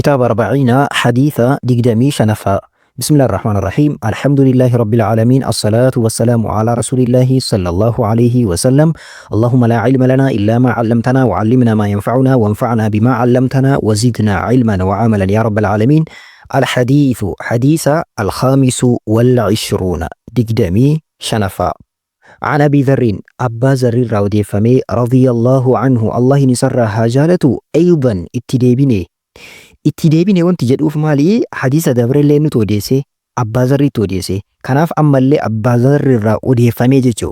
Kitaaba Arba'iina hadiisa 25ffaa. Bismillaahi Rahmaani Rahiim. Alhamdulillaahi Rabbil Aalamiin. Assalaatu wassalaamu alaa Rasuulillaahi sallallahu alayhi wasallam. Allahumma laa ilma lanaa illaa maa 'allamtanaa wa 'allimnaa maa yanfa'unaa wanfa'naa bimaa 'allamtanaa wa zidnaa 'ilman wa 'amalan yaa Rabbal Aalamiin. Alhadiisu hadiisa alkhaamisu wal 'ishruuna 25ffaa. An Abii Dharrin Abbaa Zarrirraa odeeffamee radiyallaahu anhu Allahin isarraa haa jaalatu aydan itti deebine itti deebine wanti jedhuuf maali hadiisa dabrellee nutu odeesse Abbaa Zarriitti odeesse kanaaf ammallee Abbaa Zarrirraa odeeffamee jechu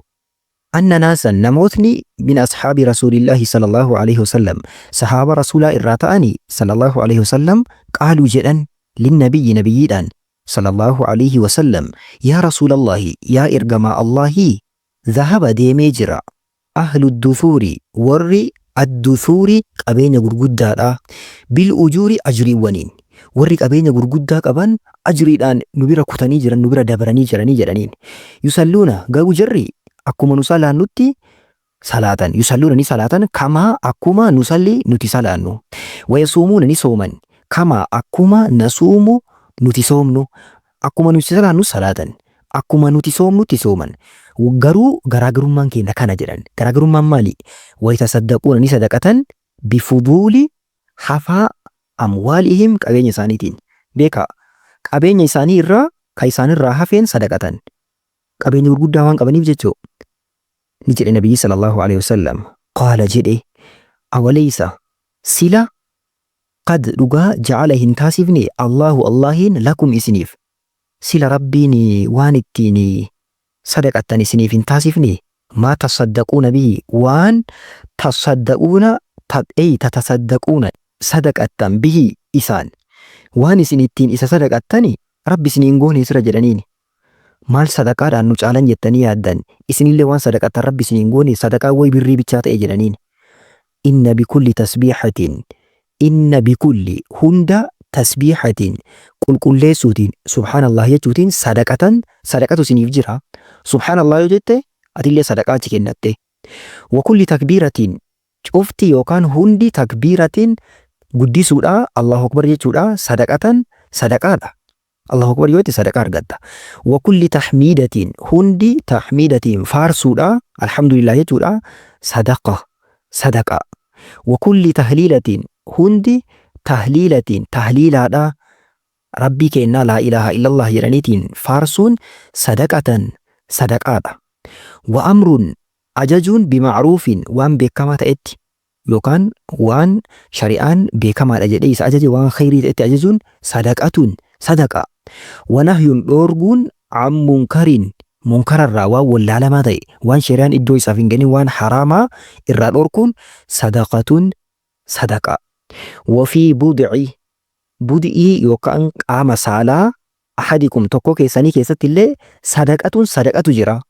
Anna naasan namootni min ashaabi rasuulillaahi sallallaahu aleyhi wasallam sahaaba rasuulaa irraa ta'ani sallallaahu aleyhi wasallam qaaluu jedhan linnabiyyi nabiyyiidhaan Sallallaahu aleyhi wa sallam, Yaa Rasuulallaahi, yaa Ergamaa Allaahii, dhahaba deemee jira, ahlu duthuuri, warri adduthuuri qabeenya gurguddaadha, bil ujuuri ajriiwwaniin, warri qabeenya gurguddaa qaban ajriidhaan nu bira kutanii jiran, nu bira dabranii jiranii jedhaniin. Yusalluuna, garuu jarri akkuma nu salaannutti salaatan, yusalluuna ni salaatan, kamaa akkuma nusalli nuti salaannu, wayasuumuuna ni sooman, kamaa akkuma nasuumu nuti soomnu, akkuma nuti salaannu salaatan, akkuma nuti soomnutti sooman, garuu garaagarummaan keenya kana jedhan. Garaagarummaan maali? Wayatasaddaquuna ni sadaqatan, bifuduuli hafaa amwaalihim qabeenya isaaniitiin. Beekaa, qabeenya isaanii irraa ka isaanirraa hafeen sadaqatan. Qabeenya gurguddaa waan qabaniif jechuu. Ni jedhe Nabiyyi sallallahu aleyhi wasallam, qaala jedhe, Awaleysa, sila, qad dhugaa ja'ala hin taasifne Allaahu Allaahiin lakum isiniif, sila Rabbiin waan ittiin sadaqattan isiniif hin taasifne, maa tasaddaquuna bihi waan tasaddaquuna ey tatasaddaquuna sadaqattan bihi isaan, waan isin ittiin isa sadaqattani Rabbi isinii hin goonee sila jedhaniini. Maal sadaqaadhaan nu caalan jettanii yaaddan? Isinillee waan sadaqattan Rabbi isinii hin goonee? Sadaqaan way birrii bichaa ta'e jedhaniin. Inna bikulli tasbiihatin Inna bikulli hunda tasbiihatin qulqulleessuutiin subhaanallah jechuutiin sadaqatan sadaqatu isiniif jira. Subhaanallah yoo jette atillee sadaqaa achi kennatte. Wa kulli takbiiratin cufti yookaan hundi takbiiratin guddisuudha Allahu akbar jechuudha sadaqatan sadaqaadha. Allahu Akbar yoo jette sadaqaa argatta. Wa kulli tahmiidatiin hundi tahmiidatiin faarsuudha alhamdulillah jechuudha sadaqa sadaqa. Wa kulli tahliilatiin hundi tahliilatiin tahliilaadha Rabbii keennaa laa ilaaha illallah jedhaniitiin faarsuun sadaqatan sadaqaadha. Wa amrun ajajuun bima'ruufin waan beekamaa ta'etti yookaan waan shari'aan beekamaadha jedhee isa ajaje waan khayrii ta'etti ajajuun sadaqatun sadaqa. Wa nahyun dhoorguun an munkarin munkararraa waan wallaalamaa ta'e waan shari'aan iddoo isaaf hin kennin waan haraamaa irraa dhoorkuun sadaqatun sadaqa. Wa fi bud'i bud'ii yookaan qaama saalaa ahadikum tokkoo keessanii keessatti illee sadaqatun sadaqatu jira.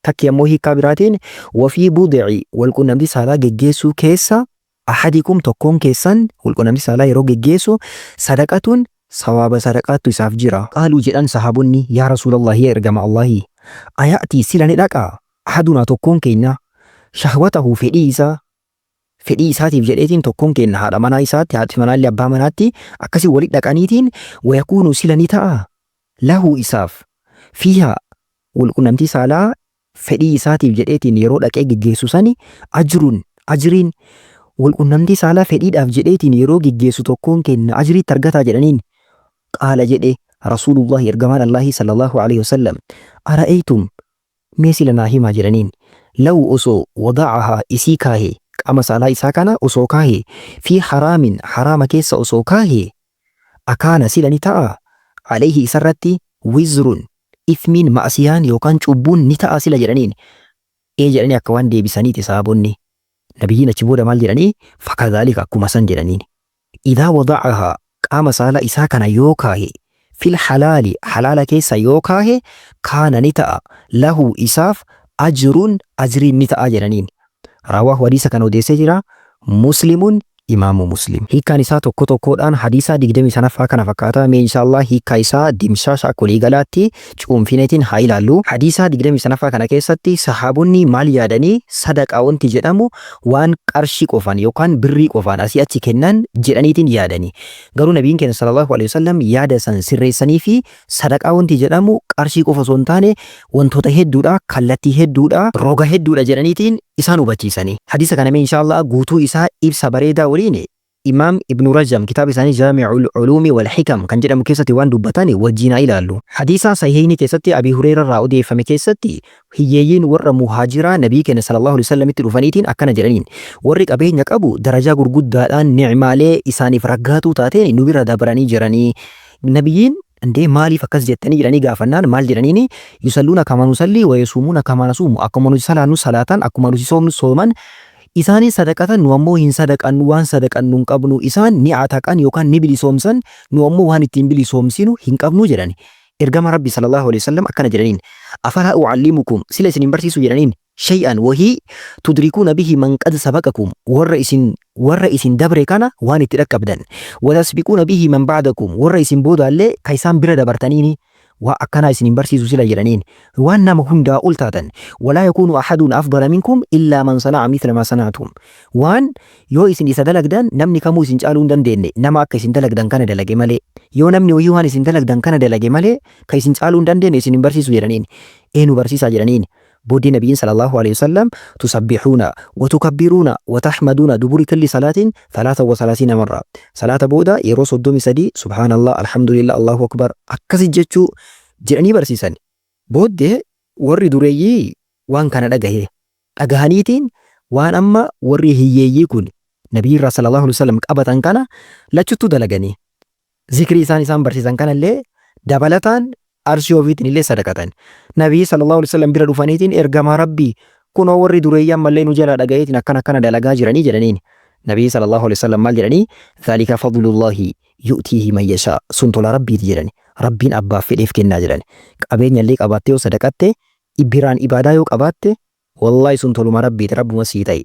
Takki ammoo hiikkaa biraatiin wafii bud'i walqunnamtii saalaa geggeessuu keessa ahadikum tokkoon keessan walqunnamtii saalaa yeroo geggeessu sadaqatun sawaaba sadaqaattu isaaf jira. Qaaluu jedhan sahaabonni yaa Rasuulallahi yaa ergama Allaahii aya'tii sila ni dhaqaa ahadunaa tokkoon keenya shahwatahu fedhii isaa fedhii isaatiif jedheetiin tokkoon keenya haadha manaa isaatti haati manaa illee abbaa manaatti akkasii walitti dhaqaniitiin wayakuunu sila ni ta'a lahu isaaf fiihaa walqunnamtii saalaa fedhii isaatiif jedheetiin yeroo dhaqee geggeessu sani ajrun ajriin walqunnamtii saalaa fedhiidhaaf jedheetiin yeroo geggeessu tokkoon kenna ajriitti argataa jedhaniin qaala jedhe rasuulullahi ergamaan Allaahii sallallahu alaihi wasallam ara'aytum mee sila naa himaa jedhaniin law osoo wada'ahaa isii kaahe qaama saalaa isaa kana osoo kaahe fi haraamin haraama keessa osoo kaahe akaana sila ni ta'a alayhi isarratti wizrun Ithmiin, ma'siyaan yookaan cubbuun ni ta'aa sila jedhaniin? Ee jedhanii akka waan deebisaniiti sahaabonni. Nabiyyiin achi booda maal jedhanii? Fakadhaalika akkuma san jedhaniin. Idhaa wada'ahaa qaama saala isaa kana yoo kaahe fil halaali halaala keessa yoo kaahe kaana ni ta'a lahu isaaf ajrun ajriin ni ta'a jedhaniin. Raawaahu hadiisa kana odeessee jira Muslimun Imaamu Muslim. Hiikkaan isaa tokko tokkoodhaan hadiisaa 25ffaa kana fakkaata. Mee inshaallah hiikkaa isaa dimshaasha akka waliigalaatti cuunfineetiin haa ilaallu. Hadiisaa 25ffaa kana keessatti sahaabonni maal yaadanii sadaqaa wanti jedhamu waan qarshii qofaan yookaan birrii qofaan asii achi kennan jedhaniitiin yaadani. Garuu nabiin keenya sallallahu alaihi wasallam yaada san sirreessanii fi sadaqaa wanti jedhamu qarshii qofa osoo hin taane wantoota hedduudha, kallattii hedduudha, roga hedduudha jedhaniitiin isaan hubachiisani. Hadiisa kana mee inshaallah guutuu isaa ibsa bareedaa waliin Imaam Ibnu Rajam kitaaba isaanii Jaami'ul Uluumi wal Hikam kan jedhamu keessatti waan dubbatan wajjiin haa ilaallu. Hadiisa Sahiihayni keessatti Abii Hureeyraa irraa odeeffame keessatti hiyyeeyyiin warra Muhaajiraa Nabii keenya sallallahu alaihi wasallamitti dhufaniitiin akkana jedhaniin, warri qabeenya qabu darajaa gurguddaadhaan ni'maalee isaaniif raggaatuu taateen nu bira dabranii jiranii. Nabiyyiin Indee maaliif akkas jettanii jedhanii gaafannaan maal jedhaniini, yusalluuna kamaa nusallii wa yasuumuuna kamaa nasuumu, akkuma nuti salaannu salaatan, akkuma nuti soomnu sooman, isaanis sadaqatan nu ammoo hin sadaqannu, waan sadaqannu hin qabnu, isaan ni ataqan yookaan ni bilisoomsan, nu ammoo waan ittiin bilisoomsinu hin qabnu jedhani. Ergama Rabbi sallallahu alaihi wasallam akkana jedhaniin, afalaa u'allimukum, sila isin hin barsiisuu jedhaniin, shay'an wahii tudrikuuna bihi man qad sabaqakum, warra isin warra isin dabre kana waan itti dhaqqabdan, wa tasbiquuna bihi man ba'dakum, warra isin boodaallee ka isaan bira dabartaniini waa akkanaa isin hin barsiisu sila jedhaniin, waan nama hundaa ol taatan, walaa yakuunu ahadun afdala minkum illaa man sana'a mithla maa sana'tum, waan yoo isin isa dalagdan namni kamuu isin caaluu hin dandeenne nama akka isin dalagdan kana dalage malee, yoo namni wahii waan isin dalagdan kana dalage malee ka isin caaluu hin dandeenne isin hin barsiisu jedhaniin. Ee nu barsiisaa jedhaniin. Booddee Nabiyyiin sallallahu aleyhi wasallam tusabbihuuna wa tukabbiruuna wa tahmaduuna duburi kulli salaatin thalaatha wa thalaathiina marra. Salaata booda yeroo 33 subhaanallah, alhamdulillah, Allahu akbar akkasi jechuu jedhanii barsiisan. Booddee warri dureeyyii waan kana dhagahe. Dhagahaniitiin waan amma warri hiyyeeyyii kun Nabiyyiirraa sallallahu aleyhi wasallam qabatan kana lachuttuu dalaganii. Zikrii isaan isaan barsiisan kanallee dabalataan arshii ofiitiin illee sadaqatan. Nabii sallallahu alaihi wasallam bira dhufaniitiin ergamaa Rabbii kunoo warri dureeyyii ammallee nu jalaa dhagayeetiin akkana akkana dalagaa jiranii jedhaniin. Nabii sallallahu alaihi wasallam maal jedhanii? Dhaalika fadlullahi yu'tiihi man yashaa. Sun tola Rabbiiti jedhani. Rabbiin abbaaf fedheef kennaa jedhani. Qabeenya illee qabaattee yoo sadaqatte, biraan ibaadaa yoo qabaatte, wallahi sun toluma Rabbiiti, Rabbuma sii ta'e.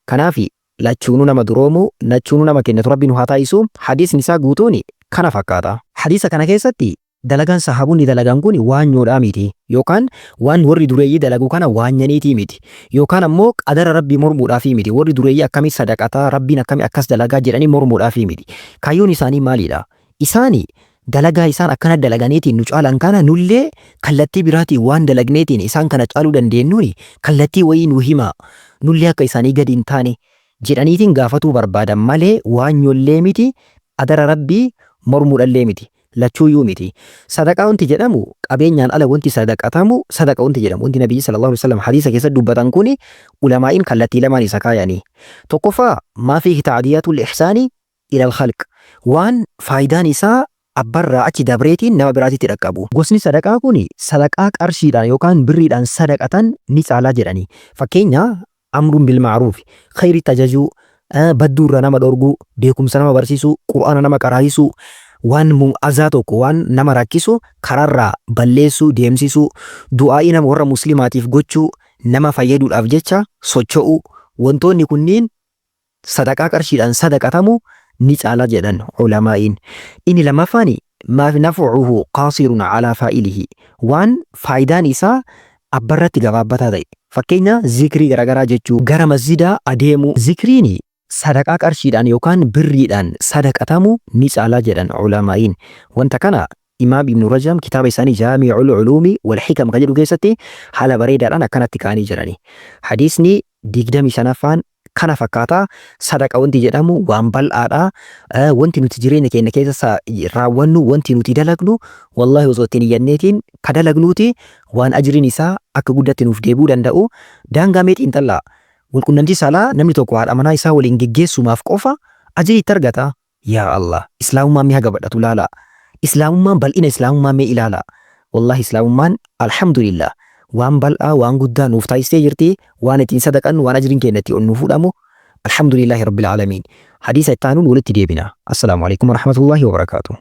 Kanaafi lachuunuu nama duroomu, lachuunuu nama kennatu Rabbi nu haa taasisu. Hadiisni isaa guutuun kana fakkaata. Hadiisa kana keessatti dalagaan sahaabonni dalagan kun waanyoodhaa miti, yookaan waan warri dureeyyii dalagu kana waanyaniitii miti, yookaan ammoo qadara Rabbii mormuudhaafii miti, warri dureeyyii akkami sadaqataa, Rabbiin akkami akkas dalagaa jedhanii mormuudhaafii miti. Kaayyoon isaanii maalidha? Isaani dalagaa isaan akkana dalaganiitiin nu caalan kana nullee kallattii biraatiin waan dalagneetiin isaan kana caaluu dandeenyuuni kallattii wayii nu himaa, nullee akka isaanii gadi hin taane jedhaniitiin gaafatuu barbaadan malee waanyollee miti, qadara Rabbii mormuudhallee miti. Lachuuyyuu miti. Sadaqaa wanti jedhamu qabeenyaan ala wanti sadaqatamu sadaqa wanti jedhamu wanti Nabiyyi sallallahu alaihi wasallam hadiisa keessatti dubbatan kuni ulamaa'iin kallattii lamaan isa kaayanii. Tokkoffaa maa fiihi ta'diyatul ihsaani ilal khalq, waan faayidaan isaa abbarraa achi dabreetiin nama biraatitti dhaqqabu. Gosni sadaqaa kuni sadaqaa qarshiidhaan yookaan birriidhaan sadaqatan ni caalaa jedhani. Fakkeenya amrun bil ma'ruufi, khayritti ajajuu, badduu irraa nama dhorguu, beekumsa nama barsiisuu, Qur'aana nama qaraasisuu, waan azaa tokko waan nama rakkisu karaarraa balleessuu, deemsisuu, du'aa'ii nama warra muslimaatiif gochuu, nama fayyaduudhaaf jecha socho'uu, wantoonni kunniin sadaqaa qarshiidhaan sadaqatamu ni caala jedhan ulamaa'iin. Inni lammaffaan maa naf'uhu qaasirun alaa faa'ilihi, waan faayidaan isaa abbarratti gabaabbataa ta'e. Fakkeenya zikrii garagaraa jechuu, gara masjidaa adeemuu. Zikriin sadaqaa qarshiidhaan yookaan birriidhaan sadaqatamu ni caala jedhan ulamaa'iin. Wanta kana Imaam Ibnu Rajam kitaaba isaanii Jaami'ul Uluumi wal Hikam kan jedhu keessatti haala bareedaadhaan akkanatti kaa'anii jirani. Hadiisni 25ffaan kana fakkaata. Sadaqa wanti jedhamu waan bal'aadha. Wanti nuti jireenya keenya keessa raawwannu, wanti nuti dalagnu, wallahi osoo ittiin iyyanneetiin ka dalagnuuti waan ajriin isaa akka guddatti nuuf deebi'uu danda'u. Daangaa mee xiinxallaa. Walqunnamtii saalaa namni tokko haadha manaa isaa waliin geggeessumaaf qofa ajrii itti argata. Yaa Allah! Islaamummaan mee haga badhatu laalaa. Islaamummaan bal'ina Islaamummaa mee ilaalaa. Wallahi Islaamummaan Alhamdulillah waan bal'aa waan guddaa nuuf taasistee jirti, waan ittiin sadaqannu, waan ajriin keenya itti ol nuuf fuudhamu. Alhamdulillahi Rabbil Aalamiin. Hadiisa itti aanuun walitti deebina. Assalaamu Aleykum Warahmatullahi Wabarakaatuh.